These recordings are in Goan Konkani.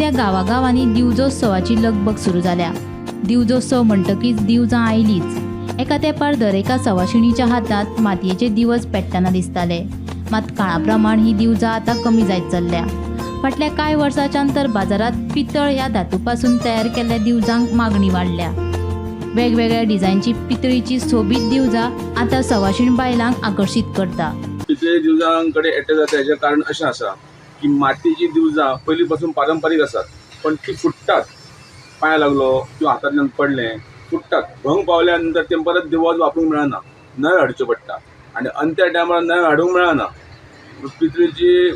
तालुक्यांतल्या गांवागांवांनी दिवजोत्सवाची लगबग सुरू जाल्या. दिवजोत्सव म्हणटकीच दिवजां आयलीच. एका तेंपार दरेका सवाशिणीच्या हातांत मातयेचे दिवज पेट्टना दिसताले. मात काळा प्रमाण ही दिवजां आतां कमी जायत चल्ल्या. फाटल्या कांय वर्सांच्यान तर बाजारांत पितळ ह्या धातू पासून तयार केल्ल्या दिवजांक मागणी वाडल्या. वेगवेगळ्या डिझायनची पितळीची सोबीत दिवजां आतां सवाशीण बायलांक आकर्शीत करता. पितळी दिवजां कडेन एटॅच जाता हेजें कारण अशें आसा की मातयेचीं दिवजां पयलीं पासून पारंपारीक आसात, पण ती फुट्टात. पांय लागलो किंवा हातांतल्यान पडलें, फुट्टात. भंग पावल्या नंतर तें परत दिवज वापरूंक मेळना, नवें हाडचें पडटा आनी अंत्या टायमार नवें हाडूंक मेळना. पितळेची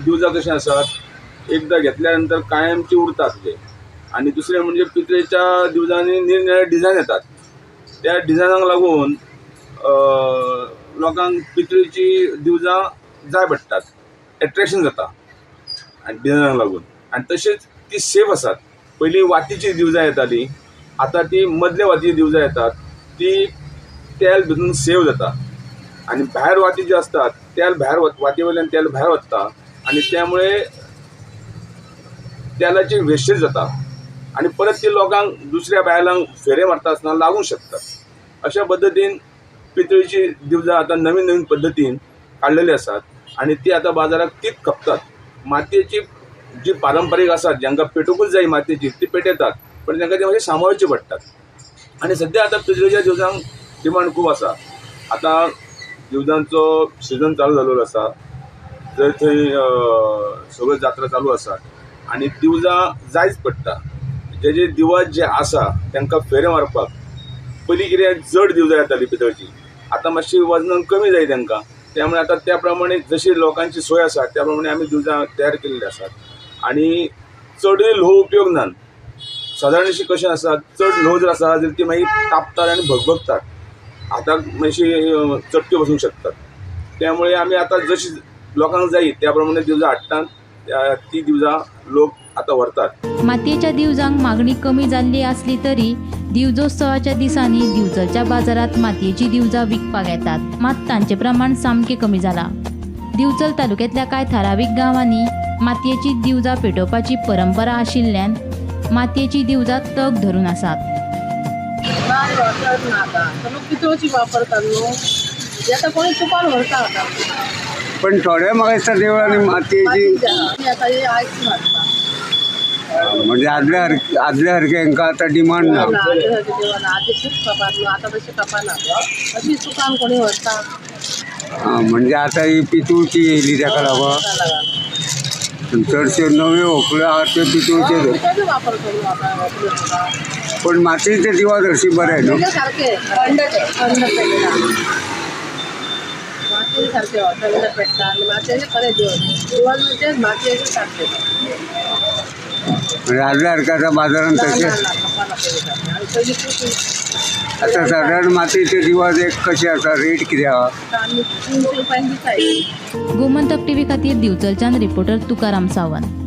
दिवजां कशीं आसात, एकदां घेतल्या नंतर कायमची उरतात ते. आनी दुसरें म्हणजे पितळेच्या दिवजांनी निरनिळे डिजायन येतात. त्या डिजायनाक लागून लोकांक पितळेची दिवजां जाय पडटात, एट्रेक्शन जाता आनी डिजायनाक लागून. आनी तशेंच ती सेफ आसात. पयलीं वातीची दिवजां येतालीं, आतां ती मदल्या वातीची दिवजां येतात, ती तेल भितून सेव जाता. आनी भायर वाती ज्यो आसतात तेल भायर वाती वयल्यान तेल भायर वता आनी त्यामुळे तेलाची वेस्टेज जाता आनी परत ती लोकांक दुसऱ्या बायलांक फेरे मारता आसतना लागूंक शकतात. अशा पद्दतीन पितळीची दिवजां आतां नवीन नवीन पद्दतीन काडलेली आसात आनी ती आतां बाजाराक तीच खपतात. मातयेची जी पारंपारीक आसात, जांकां पेटोवंकूच जाय मातयेची, ती पेटयतात, पण तांकां ती मातशी सांबाळची पडटात. आनी सद्या आतां पितळेच्या दिवजांक डिमांड खूब आसा. आतां दिवजांचो सिजन चालू जाल्लो आसा, जंय थंय सगळ्यो जात्रा चालू आसात आनी दिवजां जायच पडटा. जे जे दिवज जे आसा तांकां फेरे मारपाक पयलीं कितें जड दिवजां येताली पितळची, आतां मातशी वजनान कमी जाय तांकां. त्यामुळे आतां त्या प्रमाणे जशी लोकांची सोय आसा त्या प्रमाणे आमी दिवजां तयार केल्ली आसात आनी चडूय ल्हव उपयोग ना. सादारणशी कशें आसा, चड ल्हव जर आसा जाल्यार ती मागीर तापतात आनी भगभगतात, हाताक मातशी चटक्यो बसूंक शकतात. त्यामुळे आमी आतां जशी लोकांक जायी त्या प्रमाणे दिवजां हाडटात, ती दिवजां लोक आतां व्हरतात. मातयेच्या दिवजांक मागणी कमी जाल्ली आसली तरी दिवजोत्सवाच्या दिसांनी दिवचलच्या बाजारात मातयेची दिवजां विकपाक येतात, मात तांचें प्रमाण सामकें कमी जालां. दिवचल तालुक्यांतल्या कांय थारावीक गांवांनी मातयेची दिवजां पेटोवपाची परंपरा आशिल्ल्यान मातयेची दिवजां तग धरून आसात. नाही वापरत ना आता. तर लोक पितळची वापरतात न्हू. हे आतां कोणी सुपार व्हरता आतां. पण थोडे म्हाका दिसता देवळांनी मातयेची मातयेची आतां ही आयज मारता. म्हणजे आदल्या सारकें हांकां आतां डिमांड ना. ना, आदल्या सारकें देवळां आदी खूब कपात न्हू, आतां तशें कपाना. अशी सुकान कोणी व्हरता. आं, म्हणजे आतां ही पितूळची येयली ताका लागून. ताका लागून. चडश्यो नव्यो होंकल्यो आहा त्यो पितूळच्यो. पितळचे वापरतो न्हू आतां होंकल्यो सुद्दां. पण मातयेचे दिवज हरशीं बरें न्हू. पयले सारकें थंड थंड पेट्टा, मातयेचे सारकें थंड पेट्टा आनी मातयेचे खरें दिवज दिवज म्हणजे मातयेचे सारकें. म्हणजे आदल्या सारकें आतां बाजारांत ना. तशें ना ना, कपाना पयलीं सारकें आनी पयलीं खूब. आतां सादारण मातयेचे दिवज एक कशें आसा, रेट कितें आहा? आमी 300 रुपयान दिता. गोमंतक टीव्ही खातीर दिवचलच्यान रिपोर्टर तुकाराम सावंत.